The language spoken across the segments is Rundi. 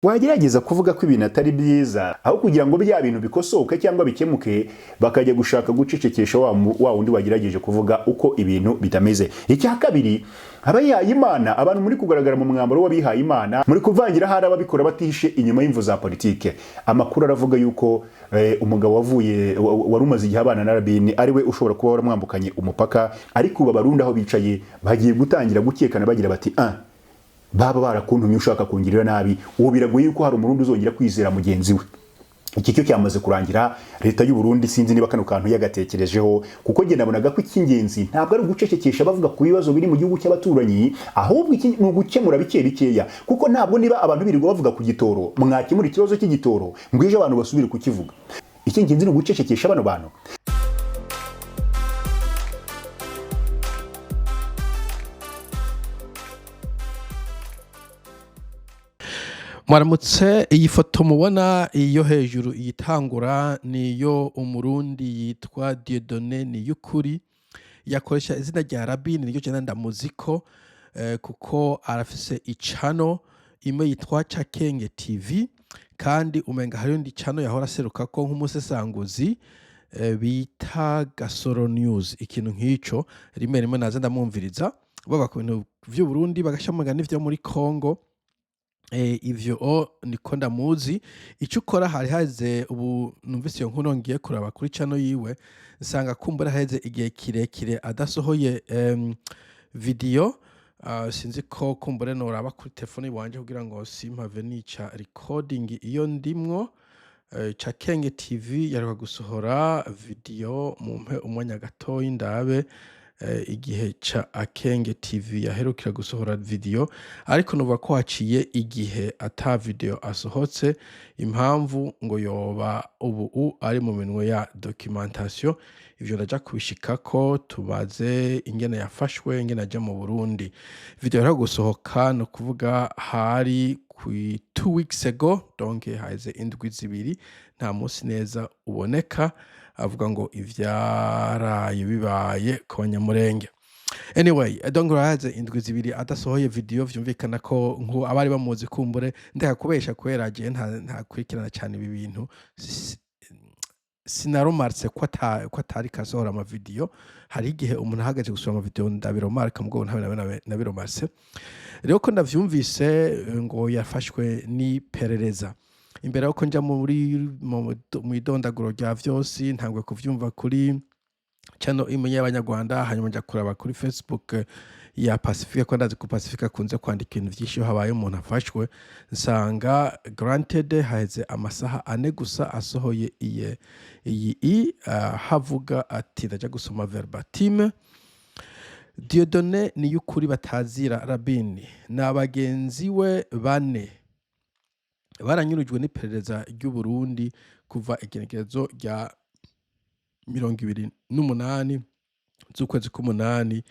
Wagerageza kuvuga ko ibintu atari byiza, aho kugira ngo bya bintu bikosoke cyangwa bikemuke, bakajya gushaka gucecekesha wa wundi wagerageje kuvuga uko ibintu bitameze. Icya kabiri, abayihaye Imana, abantu muri kugaragara mu mwambaro w'abihaye Imana, muri kuvangira hari ababikora batihishe inyuma y'imvu za politike. Amakuru aravuga yuko umugabo wavuye wari umaze igihe abana na Rabini ari we ushobora kuba waramwambukanye umupaka. Ariko ubu Abarundi aho bicaye bagiye gutangira gukekana, bagira bati: "Ah, baba barakuntumye ushaka kungirira nabi." Ubu biragoye yuko hari Umurundi uzongera kwizera mugenzi we. Iki cyo cyamaze kurangira. Leta y'u Burundi, sinzi niba kano kantu yagatekerejeho, kuko njye nabonaga ko icy'ingenzi ntabwo ari ugucecekesha bavuga ku bibazo biri mu gihugu cy'abaturanyi, ahubwo iki ni ugukemura bike bikeya, kuko ntabwo niba abantu birirwa bavuga ku gitoro, mwakemura ikibazo cy'igitoro ngo ejo abantu basubire kukivuga. Icy'ingenzi ni ugucecekesha bano bantu. Mwaramutse. Iyi foto mubona iyo hejuru iyitangura niyo Umurundi yitwa Dieudonné Niyukuri, yakoresha izina rya Rabini, niryo jena ndamuziko, kuko arafise icano imwe yitwa Cakenge TV, kandi umenga hariyo indi cano yahora aserukako nk'umusesanguzi, bita Gasoro News, ikintu nk'ico. Rimwe rimwe naza ndamwumviriza bava ku bintu vy'Uburundi, bagashamuga n'ivyo muri Congo. Ivyo o niko ndamuzi. Ico ukora, hari haze ubu numvise iyo nkuru, ngiye kuraba kuri cano yiwe, nsanga kumbura haheze igihe kirekire adasohoye video. Sinzi ko kumbure noraba kuri telefone iwanje kugira ngo simpave nica recording iyo ndimwo. Cakenge TV yaheruka gusohora video, mumpe umwanya gatoyi ndabe igihe ca Akenge TV yaherukira gusohora video, ariko nuvuga ko haciye igihe ata video asohotse. Impamvu ngo yoba ubu ari mu minwe ya documentation. Ivyo ndaja kubishikako, tubaze ingene yafashwe, ingene aja mu Burundi. Video yaheruka gusohoka ni ukuvuga hari kwi 2 weeks ago, donc haheze indwi 2, nta munsi neza uboneka. Avuga ngo ivyaraye bibaye ku Banyamurenge. Anyway, donc haheze indwi 2 adasohoye video. Vyumvikana ko nku abari bamuzi, kumbure ndeka kubesha, kubera jewe ntakurikirana cane ibi bintu, sinaromarse ko atari kasohora amavideo. Hari igihe umuntu ahagaze gusohora amavideo ndabiromarka, mugabo ntabe nabiromarse. Rero ko ndavyumvise, ngo yafashwe n'iperereza. Imbere yuko nja muri mw'idondaguro rya vyose, ntangwe kuvyumva kuri channel imwe y'Abanyarwanda, hanyuma nja kuraba kuri Facebook ya Pacifique, ko ndazi ko Pacifique akunze kwandika ibintu vyinshi iyo habaye umuntu afashwe. Nsanga granted haheze amasaha 4 gusa asohoye iyi havuga ati, ndaja gusoma verbatim: "Dieudonné Niyukuri batazira Rabini na bagenzi we bane baranyurujwe n'iperereza ry'u Burundi kuva igenekerezo rya 28 z'ukwezi k'umunani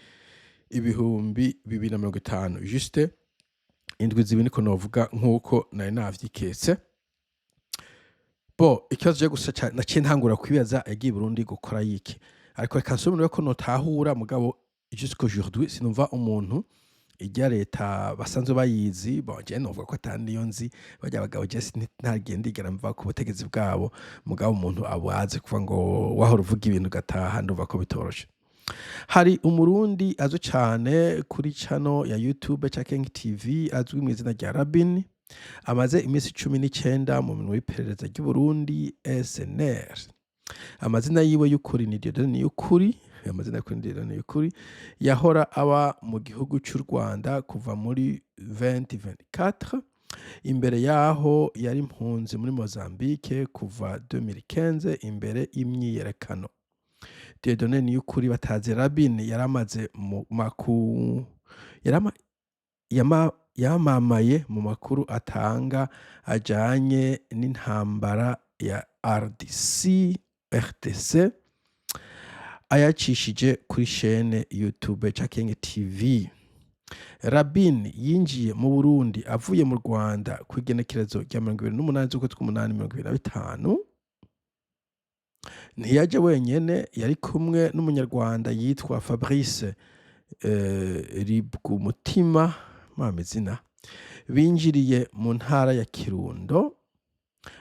2050." Juste indwi 2, niko novuga, nk'uko nari navyiketse. Bo ikibazo je gusa naciye ntangura kwibaza, yagiye i Burundi gukora yiki? Ariko reka nsubire ko notahura, mugabo jusqu'aujourd'hui sinumva umuntu irya leta basanzwe bayizi. Bon, je novuga ko ata niyo nzi, barya bagabo je ntagiye ndigera mva ku butegetsi bwabo, mugabo umuntu abazi kuva ngo wahora uvuga ibintu ugataha, ndumva ko bitoroshe. Hari Umurundi azwi cane kuri channel ya YouTube Cakenge TV, azwi mu izina rya Rabini, amaze iminsi 19 mu minwe y'iperereza ry'u Burundi SNR. Amazina yiwe y'ukuri ni Dieudonné Niyukuri, amazina y'ukuri ni Dieudonné Niyukuri. Yahora aba mu gihugu c'u Rwanda kuva muri 2024. Imbere yaho yari impunzi muri Mozambique kuva 2015 imbere y'imyiyerekano. Dieudonné Niyukuri batazi Rabini yaramaze mu maku yarama, yama, yamamaye mu makuru atanga ajanye n'intambara ya RDC RTC, ayacishije kuri chaîne YouTube Cakenge TV. Rabin yinjiye mu Burundi avuye mu Rwanda ku igenekerezo rya 28 z'ukwezi k'umunani 2025. Ntiyaje wenyene, yari kumwe n'Umunyarwanda yitwa Fabrice Ribwumutima, mama izina. Binjiriye mu ntara ya Kirundo,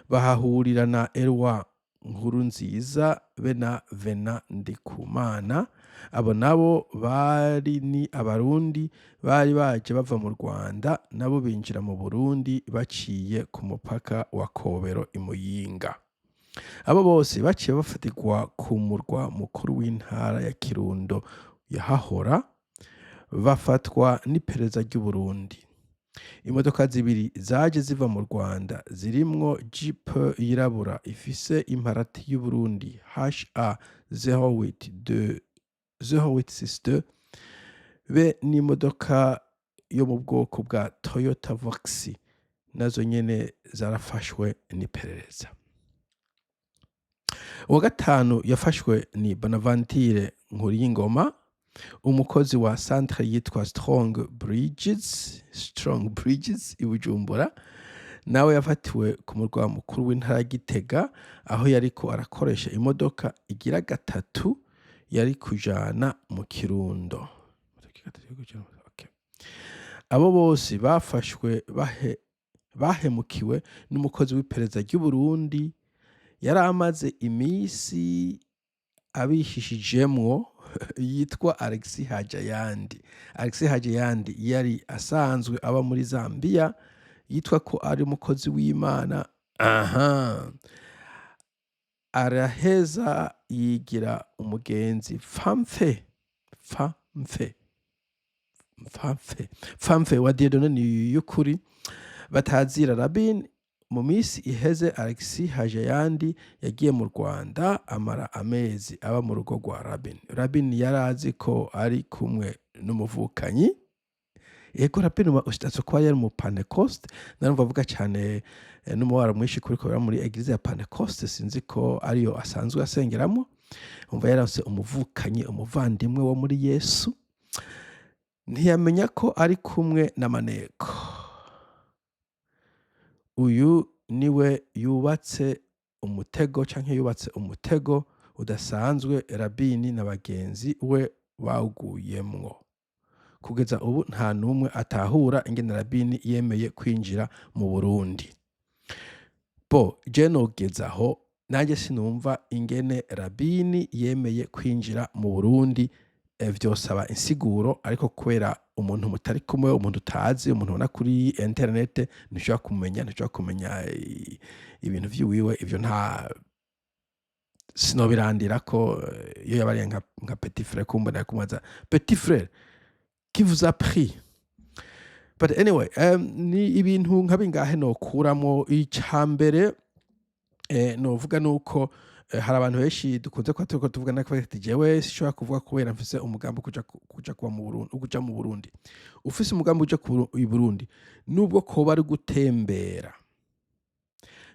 bahahurira na Eloi Nkurunziza be na Vena Ndikumana. Abo nabo bari ni Abarundi bari baje bava mu Rwanda, nabo binjira mu Burundi baciye ku mupaka wa Kobero i Muyinga. Abo bose baciye bafatirwa ku murwa mukuru w'intara ya Kirundo yahahora, bafatwa n'iperereza ry'Uburundi. Imodoka zibiri zaje ziva mu Rwanda zirimwo Jeep yirabura ifise imparati y'Uburundi HA 0862 be n'imodoka yo mu bwoko bwa Toyota Voxy, nazo nyene zarafashwe n'iperereza. Uwa gatanu yafashwe ni Bonaventure Nkuriyingoma, umukozi wa centre yitwa Strong Bridges i Bujumbura. Nawe yafatiwe ku murwa mukuru w'intara ya Gitega, aho yariko arakoresha imodoka igira gatatu yari kujana mu Kirundo. Okay. Abo bose bafashwe bahemukiwe n'umukozi w'iperereza ry'Uburundi yari amaze imisi abihishijemwo, yitwa Alexis Hajayandi. Alexis Hajayandi yari asanzwe aba muri Zambia, yitwa ko ari umukozi w'Imana. Aha araheza yigira umugenzi famfe famfe famfe famfe wa Dieudonné Niyukuri batazira Rabin. Mu minsi iheze, Alexis Hajayandi yagiye mu Rwanda, amara amezi aba mu rugo rwa Rabin. Rabin yari azi ko ari kumwe n'umuvukanyi. Ego, Rabin ushatse kuba yari mu Pentecoste, narumva avuga cyane n'umubabaro mwinshi kuri kubera muri église ya Pentecoste, sinzi ko ariyo asanzwe asengeramo. Umva, yaronse umuvukanyi, umuvandimwe wo muri Yesu, ntiyamenya ko ari kumwe n'amaneko. Uyu niwe yubatse umutego canke yubatse umutego udasanzwe, Rabini na bagenzi we bawuguyemwo. Kugeza ubu nta n'umwe atahura ingene Rabini yemeye kwinjira mu Burundi. Bo je nogeza aho, nanjye sinumva ingene Rabini yemeye kwinjira mu Burundi. Vyosaba insiguro, ariko kubera umuntu mutari kumwe, umuntu utazi, umuntu ubona kuri internet, ntushobora kumenya ibintu vyiwiwe. Ivyo nta sinobirandira ko iyo yaba ari nka petit frère kumbona kumubaza: "Petit frère, qui vous a pris?" But anyway, ni ibintu nka bingahe nokuramo? Icambere novuga nuko hari abantu benshi dukunze kuba turiko tuvugana ko ati: "Jewe sinshobora kuvuga kubera mfise umugambi kuja kuba mu Burundi." Kuja mu Burundi, ufise umugambi uja i Burundi, nubwo koba ari gutembera,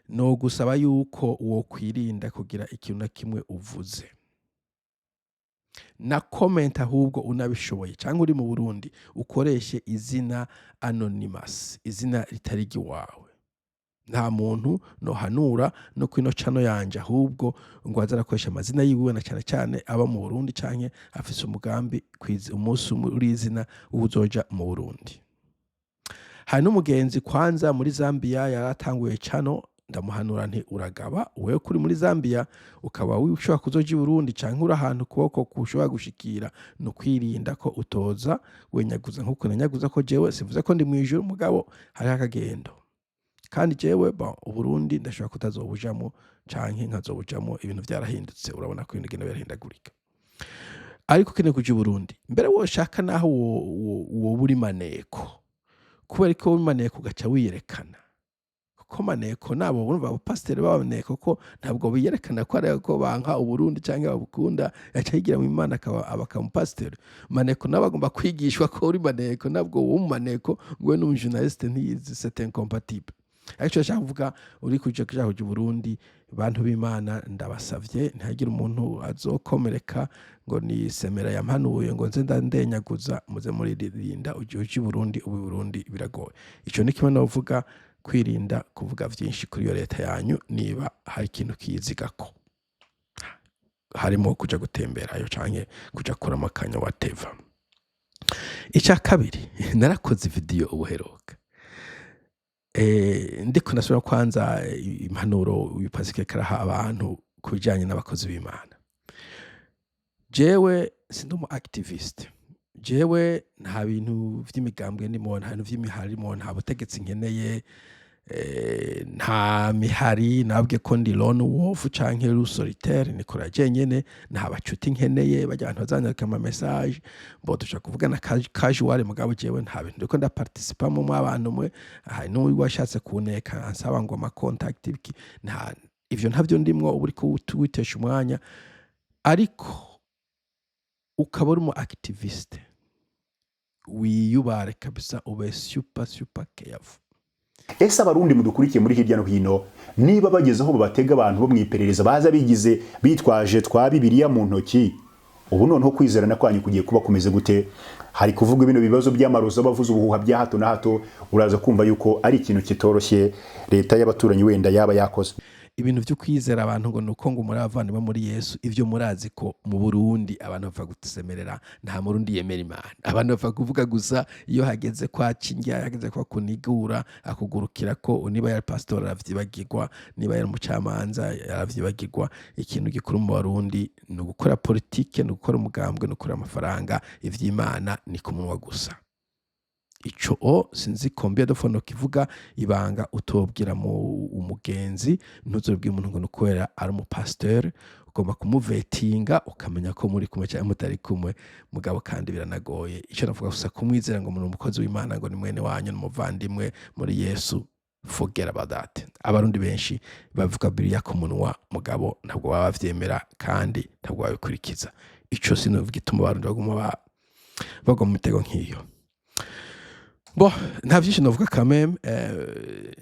no gusaba yuko wokwirinda kugira ikintu na kimwe uvuze na comment. Ahubwo unabishoboye cyangwa uri mu Burundi, ukoreshe izina anonymous, izina ritari iwawe. Nta muntu nohanura no kwino cano yanje ahubwo ngo aze arakoresha amazina yiwe, na cyane cyane aba mu Burundi canke afise umugambi umunsi umwe uri izina uzoja mu Burundi. Hari n'umugenzi kwanza muri Zambia yaratanguye cano, ndamuhanura nti: "Uragaba wewe kuri muri Zambia, ukaba ushobora kuzoja i Burundi canke uri ahantu ukuboko kushobora gushikira, ni ukwirinda ko utoza wenyaguza nkuko nanyaguza." Ko jewe sivuze ko ndi mw'ijuru, mugabo hariho akagendo. Kandi jewe, bon, Uburundi ndashobora kutazobujamo canke nkazobujamo ibintu vyarahindutse. Urabona ko ibintu bigenda birahindagurika. Ariko ukeneye kuja i Burundi, mbere woshaka naho woba uri maneko, kubera ko uri maneko ugaca wiyerekana, kuko maneko nabo urumva abapasiteri b'abaneko ko ntabwo biyerekana ko ari ko banka Uburundi canke babukunda, yaca yigira mu Imana akaba umupasiteri. Maneko nabo agomba kwigishwa ko uri maneko, ntabwo wowe umaneko ngo ube n'umujournaliste, ntiyizi, c'est incompatible. Ariko ico nshaka kuvuga, uri kuja i Burundi, bantu b'Imana, ndabasavye ntihagire umuntu azokomereka ngo ni semera yampanuye ngo nze ndenyaguza. Muze muririnda uje uja i Burundi. Ubu i Burundi biragoye. Ico ni kimwe novuga: kwirinda kuvuga vyinshi kuri iyo leta yanyu niba hari ikintu kiyizigako, harimo kuja gutemberayo canke kuja kuramo akanya, whatever. Icya kabiri, narakoze video ubuheruka. Ndiko nasubira kwanza impanuro uyu Pascal karaha abantu ku bijanye n'abakozi b'Imana. Jewe sindi umu activiste, jewe nta bintu vy'imigambwe ndimo, nta bintu vy'imihari ndimo, nta butegetsi nkeneye, nta mihari. Nabwiye ko ndi lone wolf canke loup solitaire, nikora jenyene. Nta bacuti nkeneye, barya abantu bazanyandika ama message bo dushobora kuvugana casual, mugabo jewe nta bintu ndiko ndaparticipamo. Mwe abantu mwe, hari n'uwashatse kuneka ansaba ngo ama contact ibiki, nta ivyo ntavyo ndimwo. Uba uriko witesha umwanya, ariko ukaba uri umu activiste, wiyubare kabisa, ube super super careful. Ese Abarundi mudukurikiye muri hirya no hino, niba bageze aho babatega abantu bo mu iperereza baza bigize bitwaje twa Bibiliya mu ntoki, ubu noneho kwizerana kwanyu kugiye kuba kumeze gute? Hari kuvuga bino bibazo by'amarozo, bavuza ubuhuha bya hato na hato. Uraza kumva yuko ari ikintu kitoroshye leta y'abaturanyi wenda yaba yakoze. Ibintu vyo kwizera abantu ngo nuko ngo muri abavandimwe muri Yesu, ivyo murazi ko mu Burundi abantu bapfa gusemerera. Nta Murundi yemera Imana. Abantu bapfa kuvuga gusa iyo hageze kwa cinjya, hageze kwa kunigura, akugurukira ko niba yari pastor aravyibagirwa, niba yari umucamanza aravyibagirwa. Ikintu gikuru mu Barundi ni ugukora politike, ni ugukora umugambwe, ni ugukora amafaranga. Ivy'Imana ni ku munwa gusa. Ico o sinzi combien de fois nokivuga. Ibanga utobwira mu umugenzi, ntuzobwira umuntu ngo ni ukubera ari umupasiteri. Ugomba kumuvetinga, ukamenya ko muri kumwe cyangwa mutari kumwe. Mugabo kandi biranagoye. Icyo navuga gusa, kumwizera ngo muri umukozi w'Imana, ngo ni mwene wanyu, ni umuvandimwe muri Yesu, forget about that. Abarundi benshi bavuga Bibiliya ku munwa, mugabo ntabwo baba bavyemera kandi ntabwo babikurikiza. Ico sinovuga igituma Abarundi baguma bagwa mu mitego nk'iyo. Bon, nta vyinshi novuga quand même.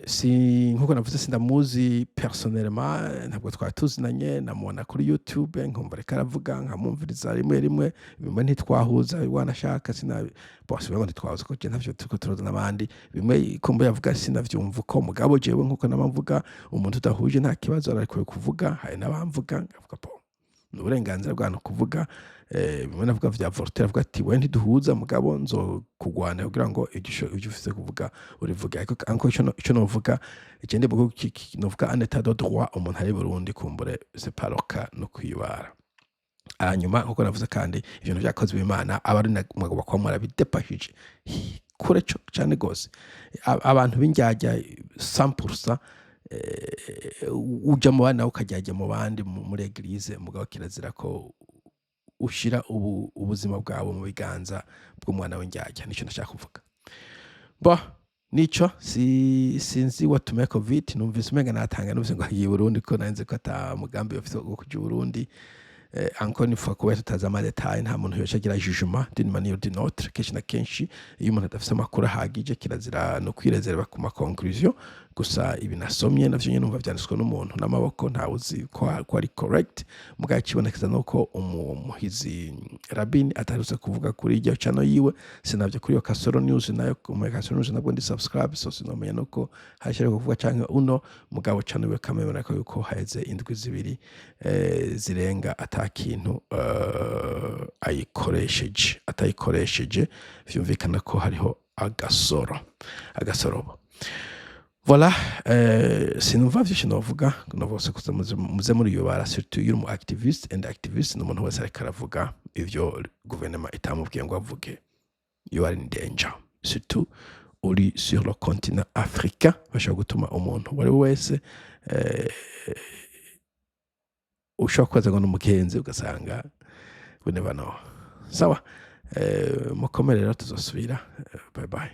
Si nkuko navuze, sindamuzi personnellement, ntabwo twari tuzinanye. Namubona kuri YouTube, nkumva ariko aravuga, nkamwumviriza rimwe rimwe. Bimwe ntitwahuza, wanashaka sina bon, sivuga ngo ntitwahuza ko je ntavyo turiko turoza n'abandi. Bimwe kumva yavuga sinavyumva uko, mugabo jewe nkuko nama mvuga, umuntu udahuje nta kibazo, ararekuwe kuvuga. Hari n'abamvuga, ngavuga bon, ni uburenganzira bw'abantu kuvuga. Bimwe navuga vya Voltaire, avuga ati: "We ntiduhuza, mugabo nzokugwana kugira ngo ivyo ufise kuvuga urivuge." Ariko anko ico novuga je ndi buvuga, novuga en état de droit, umuntu ari Burundi kumbure c'est pas le cas, no kwibara. Hanyuma nkuko navuze kandi, ibintu vyakozwe Imana aba ari mwagomba kuba mwarabidepashije kure co cane gose. Abantu b'indyarya 100%, uja mu bandi nawe ukajyajya mu bandi muri église, mugabo kirazira ko ushira ubuzima bwawe mu biganza bw'umwana w'indyarya. Nico ndashaka kuvuga. Bo nico si sinzi watumiye covid. Numvise umenga natanga, numvise ngo agiye i Burundi, ko nanze ko ata mugambi bafite wo kuja i Burundi. Encore une fois, kuba tutazi ama détails, nta muntu yoca agira jugement d'une manière ou d'une autre. Kenshi na kenshi iyo umuntu adafise amakuru ahagije, kirazira no kwirezerva ku ma conclusion. Gusa ibi nasomye navyo nyene numva vyanditswe n'umuntu n'amaboko, ntawe uzi ko ari correct. Mugabo ikibonekeza nuko umuhizi Rabini ataherutse kuvuga kuri iryo channel yiwe. Sinavyo kuri iyo Kasoro News, nayo muri Kasoro News nabwo ndi subscribe, so sinomenya nuko hashyira kuvuga canke uno mugabo channel wiwe kamemera ko yuko haheze indwi 2 zirenga ata kintu ayikoresheje, atayikoresheje. Vyumvikana ko hariho agasoro agasorobo. Voilà, sinumva vyinshi novuga. Novuga kuza muze muri iyo bara, surtout iyo uri umu activiste, and activiste ni umuntu wese ariko aravuga ivyo guverinoma itamubwiye ngo avuge. You are in danger, surtout uri sur le continent africain. Bashobora gutuma umuntu uwo ari we wese ushobora kubaza ngo ni umugenzi, ugasanga we never know. Sawa, mukomere rero, tuzosubira. Bye bye.